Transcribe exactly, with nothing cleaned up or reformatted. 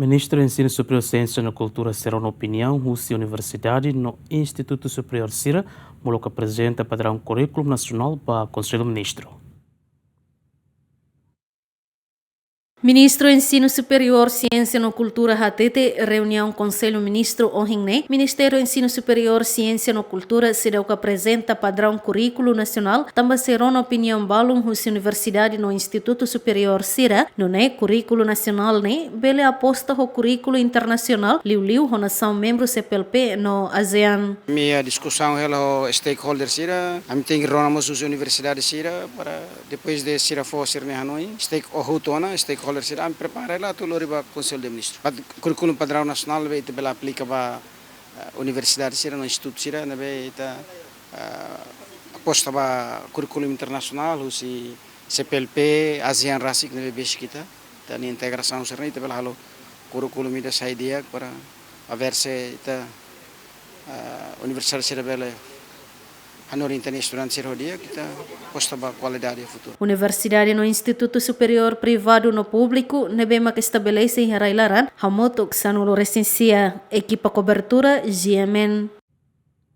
Ministru Ensinu Superiór, Siénsia no Kultura sei rona opiniaun husi universidade no institutu superiór sira, molok aprezenta padraun kurríkulu nasionál ba Konsellu Ministru. Ministru Ensinu Superiór, Siénsia no Kultura hatete, reuniaun Konsellu Ministru ohin ne'e, Ministériu Ensinu Superiór, Siénsia no Kultura seidauk aprezenta padraun kurríkulu nasionál, tanba sei rona opiniaun balun husi universidade no institutu superiór sira, nune'e kurríkulu nasionál ne'e bele aposta ho kurríkulu internasionál, liuliu ho nasaun membru C P L P no ASEAN. Ami iha diskusaun hela ho stakeholder sira, ami tenke rona mós husi universidade sira, para depois de sira fó sira-nia hanoin, stake o hotu ona, stakeholder sira, ami prepara hela atu lori ba Konsellu de Ministru. Pat-, kurríkulu padraun nasionál ne'ebé ita bele aplika ba, eh, universidade sira no institutu sira ne'ebé ita, eh, aposta ba kurríkulu internasionál, husi C P L P, ASEAN rasik ne'ebé besik ita, ita-nia integrasaun sira-ne'e, ita bele halo kurríkulu ida sai di'ak para averse ita, ah, universidade sira bele hanorin ita-nia estudante sira ho di'ak, ita aposta ba kualidade futuru. Universidade no institutu superiór privadu no públiku ne'ebé mak estabelese iha rai-laran, hamutuk sanulu resin sia, ekipa kobertura, G M N.